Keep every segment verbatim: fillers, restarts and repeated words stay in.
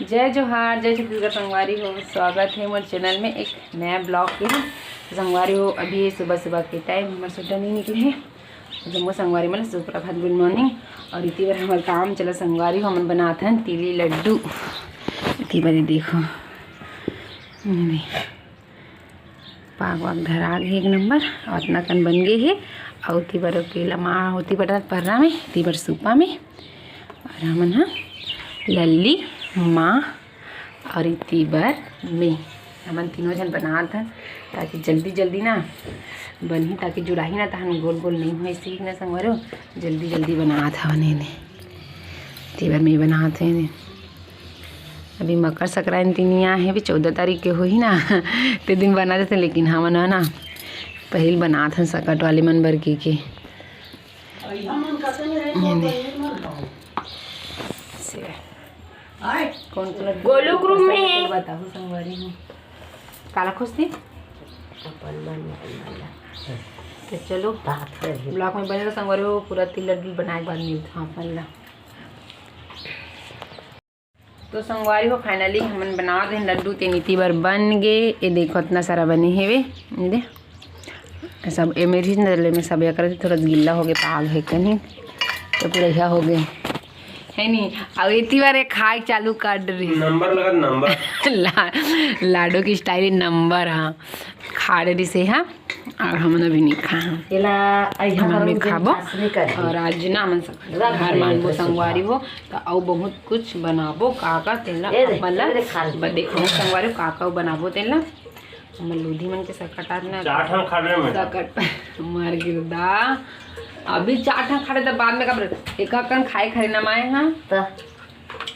जय जोहार, जय छत्तीसगढ़ संगवारी हो, स्वागत हे मोर चैनल में एक नया ब्लॉग के। संगवारी हो, अभी ये सुबह सुबह के टाइम हमर सुट्टा नहीं निकले हे। जम्मो संगवारी मन सुप्रभात, गुड मॉर्निंग। और इति बर हमर काम चला संगवारी हो, हमन बनात हन तिली लड्डू। इति बर ये देखो, ये दे। पाग वाग धरा गे एक नंबर, और अतना कन बन गे हे। अउ ओती बर केला मा, ओती बर पर्रा में, इती बर सूपा में, और हमन ह लल्ली माँ और इती बर में, हमन तीनों झन बनात हन, ताकि जल्दी जल्दी ना बनही, ताकि जुड़ाही ना, तहन गोल गोल नहीं होए सीख ना संगवारी हो, जल्दी जल्दी बनात हवन एने। तेबर में बनात हे। अभी मकर संक्रांति नहीं आए हे, अभी चौदह तारीख के होही ना, ते दिन बना देते, लेकिन हमन ह ना पहिल बनात हन सकट वाले मन बर के, के। ये दे। से कौन कौन गोलू के रूम में हे। बताओ संगवारी हो। काला खुश थी? अपन मन में तो चलो, ब्लॉग में बने रहो संगवारी हो, पूरा तिल लड्डू बनाए के बाद मिलत हन अपन ला। तो संगवारी हो, finally हमन बना दे लड्डू, तेन इती बर बन गे। ये देखो, इतना सारा बने हेवे, ये दे। सब एमे रहिस न, ले में सब एकरा से थोड़ा गिल्ला हो गे, पाग हे कनी, तो पूरा यह हो गे, है नी। अब इती बार ये खाए चालू कर रही। नंबर लगा, नंबर। ला-, लाडो की स्टाइल नंबर, हाँ। खा रही से, हाँ। और हमन अभी नहीं खा, हाँ। एला अइहा हमन करो भी जे खाबो। खास नहीं करही। और आज ना हमन सब रख घर दे, मानबो रख दे। संगवारी हो, तो अउ बहुत कुछ बनाबो, का का तेला ए रे, अपन ला ए रे, खा ले। ब-, देखो संगवारी हो, का का बनाबो तेला। हमर लोधी मन के सकट आत ना। चार ठन खा ले मैं। सकट मर गिरदा। अभी चार ठन खा ले, त बाद में का बर-, एक कन खाए खरे ना माए, हाँ। त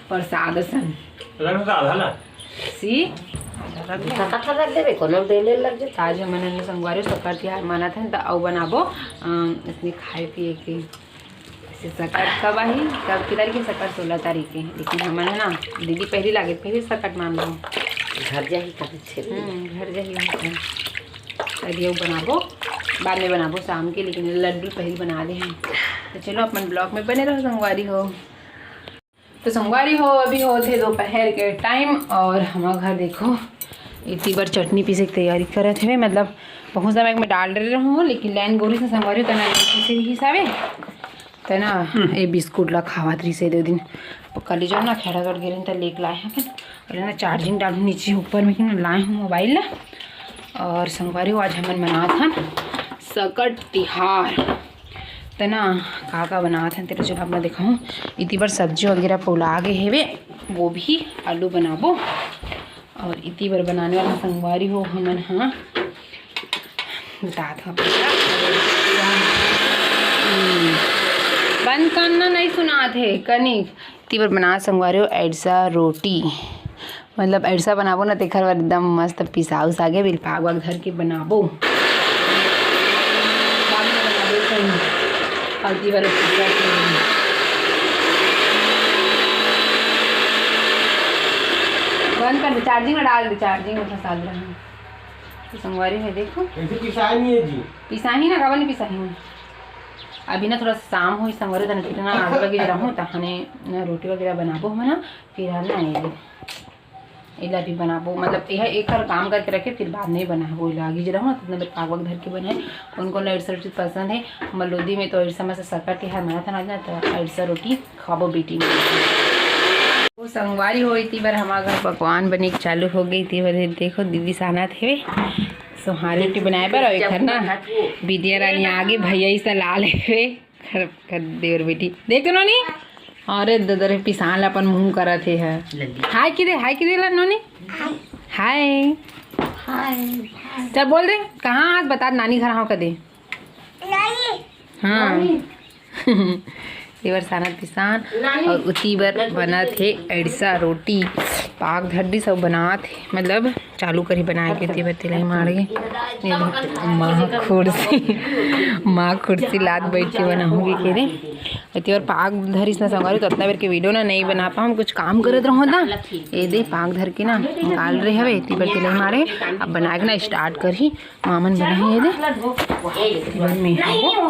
प्रसाद असन। रख दे आधा ला। सी? सकट रख देबे, कोनो बेले लग जाए। आज हमन संगवारी सकट तिहार मनात हन, त अउ बनाबो, अम, इसने खाए पिए के। से सकट कब आही? कब की तारीख हे? सकट सोलह तारीख हे। लेकिन हमन ह ना, दीदी पहिली लागे, पहिली सकट मान लो। घर जाही कभी छे। हम्म, घर जाही हमन। अभी अउ बनाबो, बाद में बनाबो शाम के, लेकिन लड्डू पहिली बना दे हन। तो चलो, अपन ब्लॉग में बने रहो संगवारी हो। तो संगवारी हो, अभी होत हे दोपहर के टाइम और हमर घर देखो, इती बर चटनी पीसे के तैयारी करत हवे। मतलब बहुत समय में डाल रहे रहूँ, लेकिन लाइन गोरी से संगवारी हो, तना पीसे के हिसाबे तना ये बिस्कुट ला खावत रहिसे दो दिन। कल जब ना खैरागढ़ गे रहेन, त लेके लाए हन। और ना चार्जिंग डालूँ नीचे ऊपर में कि ना लाए हूँ मोबाइल ला। और संगवारी हो, आज हमन मनात हन सकट तिहार। त ना का का बनात हन, तेला चलो अपना दिखाऊँ। इति बर सब्जी वगैरह पोला गे हेवे, गोभी आलू बनाबो। और इति बर बनाने वाला संगवारी हो हमन, हाँ, बतात हूँ। हम्म, बंद करना नहीं सुनात हे कनिक। इति बर बनात संगवारी हो अइरसा रोटी। मतलब अइरसा बनाबो ना, तेखर बर एकदम मस्त पिसा उसा के बिल पाग वाग धर के बनाबो। बाद में बनाबो कहीं। हल्दी वाला पिसा के। बंद कर दे, चार्जिंग में डाल दे, चार्जिंग में फंसा दे रहा हूँ। तो संगवारी है, देखो। ऐसे पिसाई नहीं है जी। पिसाही ना, काबर नहीं पिसाही? अभी ना थोड़ा शाम होई संगवारी, तने फिर ना आग लगे रहूँ, तहने ना रोटी वगैरह बनाबो हम ना, फिर ना आएगी। एला भी बनाबो, मतलब यह एक हर काम करके रखे, फिर बाद में बनाबो। एला आगी जलाओ ना, तो इतना बेर पाग वाग धर के बनाए। उनको ना अइरसा रोटी पसंद है। हमर लोधी में तो अइरसा में से सकट के हर मना था ना, तो अइरसा रोटी खाबो बेटी में। वो संगवारी हो, इतनी बार हमारे घर पकवान बने के चालू हो गई थी। बार देखो दीदी सानत हेवे सोहारी रोटी बनाए बर, और एक हर ना विद्या रानी आगे भैया इस लाल हेवे। कर, कर देवर बेटी। देख तो नोनी। अरे ददर पिसान ला अपन मुंह करत हे है। लल्ली। हाय की दे, हाय की दे ला नोनी। हाय। हाय। चल बोल दे, कहाँ आज बता, नानी घर आओ कदे। हाँ। नानी। तेवर सानत पिसान नानी। और उती बर बनत हे अइरसा रोटी। पाग धर दिस अउ बनात हे, मतलब चालू करही बनाए के, तेबर तेला ही मार गे। ये देखो, माँ खुर्सी, माँ खुर्सी लात बैठ के बनाहूँ के रे। तेबर पाग धरिस ना संगवारी, तो अतना बेर के वीडियो ना नहीं बना पाऊँ, कुछ काम करत रहूँ ना। ये दे पाग धर के ना निकाल रहे हवे, तेबर तेला ही मारे। अब बनाए के ना स्टार्ट करही, मामन बनाही ये दे। तेबर में हबो।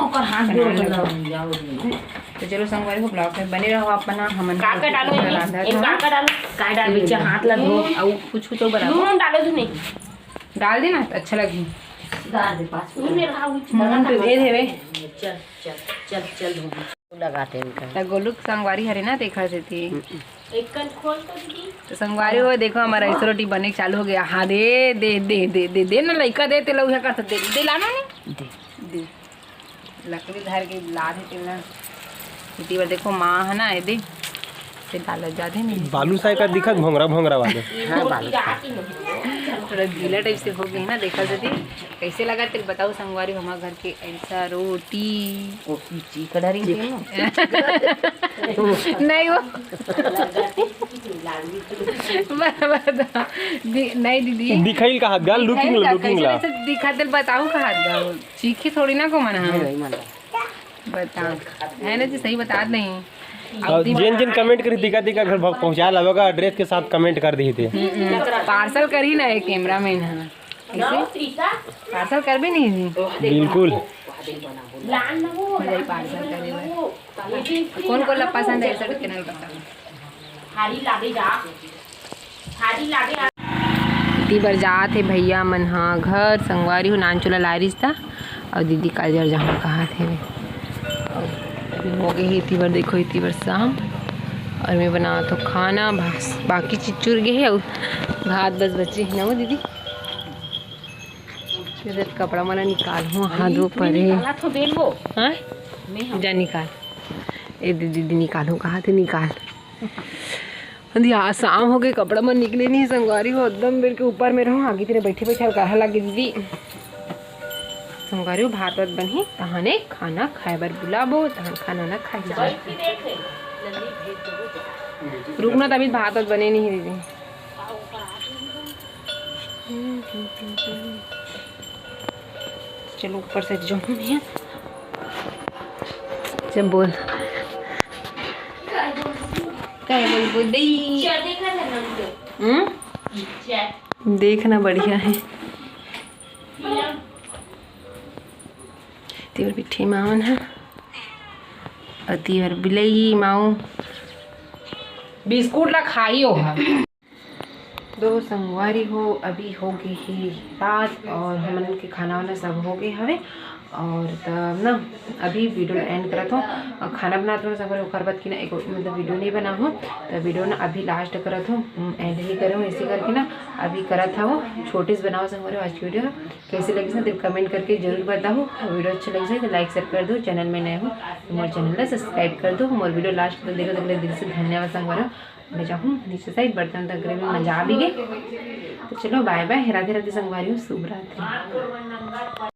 तो चलो संगवारी हो, vlog में बने रहो आप मन ह। हमन का का डालो एमे? रांधत एमे हन। का का डालो? का डालो? बच्चा हाथ ला धो, अउ कुछ कुछ अउ बनाओ। नून डालो धुनी। डाल देना, अच्छा लगही। डाल दे पाँच नून में रहा, उच नून तो दे देवे। चल, चल, चल, चल धो। लगाते हैं इनका। त गोलू के संगवारी हरे ना, तेखर सेती। एक कन खोल तो दीदी। तो संगवारी हो, देखो हमर ऐसे रोटी बने चालू हो गया। हाँ, दे, दे, दे, दे, दे, दे ना लइका, दे, ते लउहा का तो दे, दे लाना नहीं। दे। दे। लकड़ी धर के लाद हे तेला। इति बर देखो माँ है ना, ये दे, से डालत जाथे नहीं। बालू साय का दिखत भोंगरा भोंगरा वाले। हाँ, बालू साय। थोड़ा गीला type से हो गए ना, देखा जदी कैसे लगा तेरे बताओ संगवारी, हमारे घर के ऐसा रोटी। ओ, पीची कढ़ारी के ना। नहीं वो। बता, बता। दि-, नहीं दीदी। दिखाइल का हाथ गा, looking ला, looking ला। कैसे दिखा तेरे बताओ का हाथ गा। चीखी थोड़ी ना को मन है। नहीं, नहीं मन है। बता, है ना जी, सही बता नहीं। और जिन जिन comment करी, दिखा दिखा घर पहुंचा लावेगा, address के साथ comment कर दी थे। हम्म, parcel करी ना एक cameraman है। कैसे? Parcel कर भी नहीं थी। बिल्कुल। मजा ही parcel करे हुए। कौन कौन ला पसंद है ऐसा channel बताओ। हारी लागे जा। इति बर जात हे भैया मन ह घर, संगवारी हो नानचो ला लाय रिस ता, अउ दीदी काजर जहाँ कहात हे। अउ अभी हो गए हे इति बर, देखो इति बर शाम, अउ मैं बनात हो खाना, बस बाकी चीज चुर गए हे, अउ भात बस बचे हे ना वो दीदी। ये देख कपड़ा मन निकाल हूँ, हाथ धो परे। हाँ? जा निकाल। ए दीदी, दीदी निकाल हूँ, कहाँ थे निकाल। अंधी आज शाम हो गए, कपड़ा मन निकले नहीं, संगवारी हो एकदम बेर के ऊपर में रहूं, आगे तेरे बैठे बैठे करहा लागे दीदी। संगवारी हो भात वात बनही, तहाने खाना खाए बर बुलाबो, तहान खाना ना खाए जाए। रुकना, तभी भात वात बने नहीं दीदी। चलो ऊपर से जाऊँ मैं। चल बोल। काय बोल, बोल दे। हम्म? देखना बढ़िया है। तेरे पीछे मावन है। अति और बिलई माऊ। बिस्कुट ला खाई हो। दो संगवारी हो, अभी हो गई ही रात और हमन के खाना वाना सब हो गए हवे। और तब ना अभी video ला end करत हो। और खाना बनात हो संगवारी, ओकर बाद की ना एक मतलब video नहीं बना हो, तो video ना अभी last करत हो, end नहीं करे हो, इसी करके ना अभी करत हो। छोटे से बनाओ संगवारी आज की video। कैसे लगिस ना, तो comment करके जरूर बताओ। और video अच्छा लगिस तो like share कर दो। Channel में नए हो तो मोर channel ला subscribe कर दो। मोर video last तक देखो, तक दिल से धन्यवाद संगवारी। मैं जाऊँ नीचे side बर्तन तक में मजा आ भी गए। तो चलो bye bye, राधे राधे संगवारी हो, शुभ रात्रि।